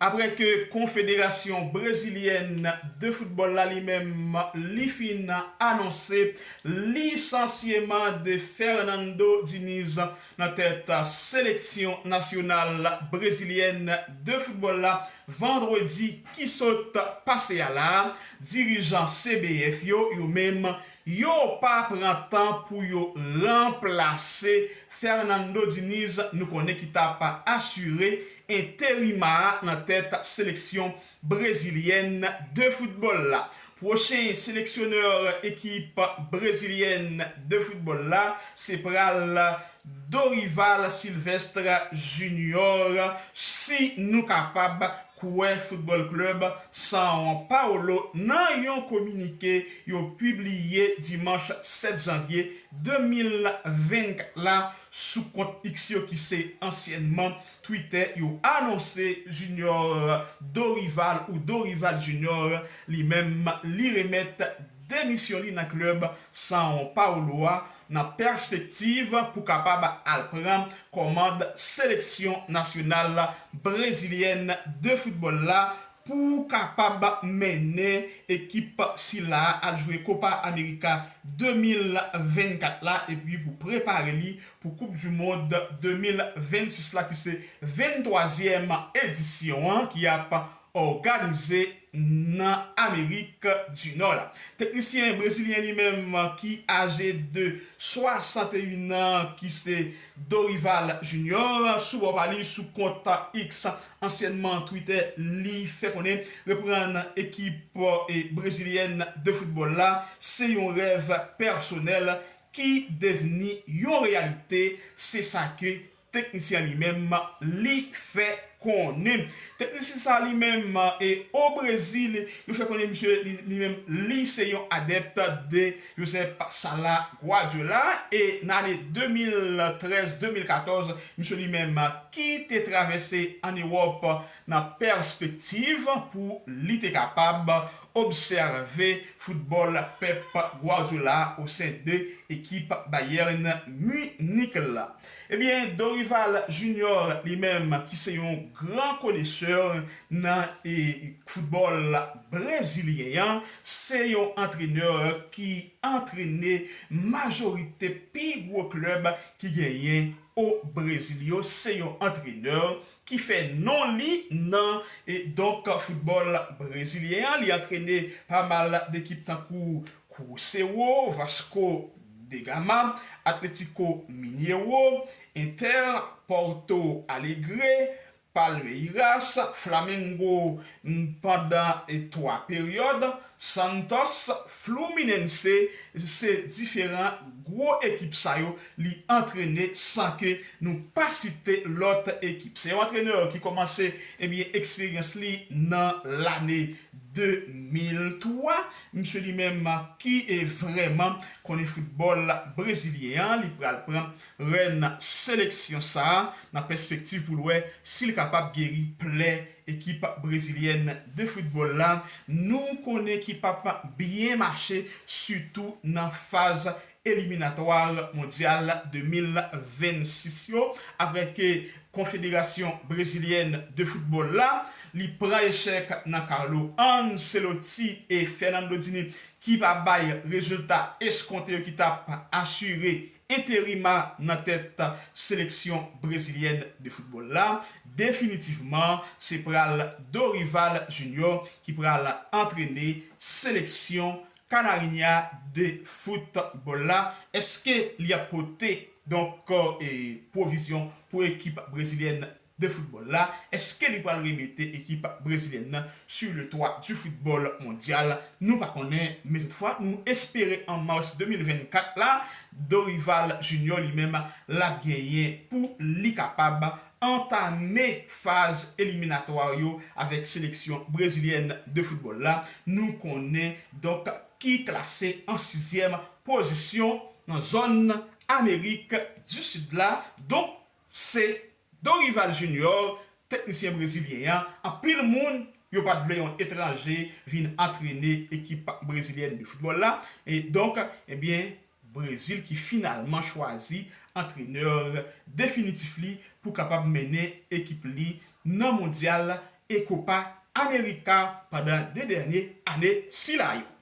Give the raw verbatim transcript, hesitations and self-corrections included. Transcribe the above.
Apre ke Konfederasyon Brezilyèn de Foutbòl la li menm li fin anonse lisansyeman de Fernando Diniz nan tèt seleksyon nasyonal brezilyèn de foutbòl la vandredi ki sot pase a la, dirijan C B F yo, yo menm, yo pa pran tan pou yo ranplase Fernando Diniz, nou konnen ki t ap asire enterima a nan tèt seleksyon brezilyèn de foutbòl la. Pwochen seleksyonè ekip brezilyèn de foutbòl la, se pral Dorival Sylvestre Junior, si nou kapab kwè Football Club São Paulo nan yon kominike yo pibliye dimanch sèt janvye de mil vennkat la sou kont X yo ki se ansyènman Twitter, yo anonse Junior Dorival ou Dorival Junior li menm li remèt demisyon li nan klèb São Paulo a nan pèspektiv pou kapab al pran kòmand seleksyon nasyonal brezilyèn de foutbòl la pou kapab mennen ekip sila a al jwe Copa America de mil vennkat la epi pou prepare li pou Coupe du Monde de mil vennsis la ki se venntwazyèm edisyon an ki ap òganize nan Amerik di Nò la. Teknisyen brezilyen li menm ki aje de swasanteyen an ki se Dorival Junior sou bò pa li sou kont X, ansyènman Twitter, li fè konnen reprann ekip e brezilyèn de foutbòl la se yon rèv pèsonèl ki devni yon reyalite, se sa ke teknisyen li menm li fè konnen. Teknisyen sa li menm e o Brezil, yo fè konnen misye li, li menm li se yon adèpt de Josep Sala Guardiola e nan ane de mil trèz de mil katòz, misye li menm ki te travèse ann Ewòp nan pèspektiv pou li te kapab obsève foutbòl Pep Guardiola o sen de ekip Bayern Munich la. Ebyen, Dorival Junior li menm ki se yon gran konesè nan e, foutbòl brezilyen an, se yon antrenè ki antrene majorite pi gwo klèb ki genyen o Brezil yo. Se yon antrenè ki fè non li nan e donk foutbòl brezilyen an. Li antrene pa mal dekip tankou Cruzeiro, Vasco da Gama, Atlético Mineiro, Inter, Porto Alegre, Palmeiras, Flamengo pandan e twa peryòd, Santos, Fluminense, se diferan gwo ekip sa yo li antrene san ke nou pa site lòt ekip. Se yon antrenè ki kòmanse ebyen eksperyans li nan lane de mil twa. Misye li menm ki e vrèman konnen foutbòl brezilyen an, li pral pran rèn seleksyon sa a nan pèspektiv pou l wè si l kapab geri plè ekip brezilyèn de foutbòl la. Nou konnen ki p ap byen mache, sitou nan faz eliminatwa mondyal de mil vennsis yo, apre ke Konfederasyon Brezilyèn de Foutbòl la, li pran echèk nan Carlo Ancelotti e Fernando Diniz ki pa bay rezilta eskonte yo ki t ap asire enterima nan tèt seleksyon brezilyèn de foutbòl la. Definitivman, se pral Dorival Junior ki pral antrene seleksyon Canarinha de foutbòl la. Èske li ap pote donk e, pwovizyon pou ekip brezilyèn de foutbòl la? Èske li pral remete ekip brezilyèn nan sur le toit du football mondial? Nou pa konnen, men toutfwa, nou espere an mas de mil vennkat la, Dorival Junior li menm l ap genyen pou li kapab antame faz eliminatwa yo avèk seleksyon brezilyèn de foutbòl la. Nou konnen donk ki klase an sizyèm pozisyon nan zòn Amerik di Sid la. Donk, se Dorival Junior, teknisyen brezilyen an, anpil moun yo pa t vle yon etranje vin antrene ekip brezilyèn de foutbòl la. E donk, ebyen, Brezil ki finalman chwazi antrenè definitif li pou kapab mennen ekip li nan mondyal e Copa America pandan de dènye ane sila yo.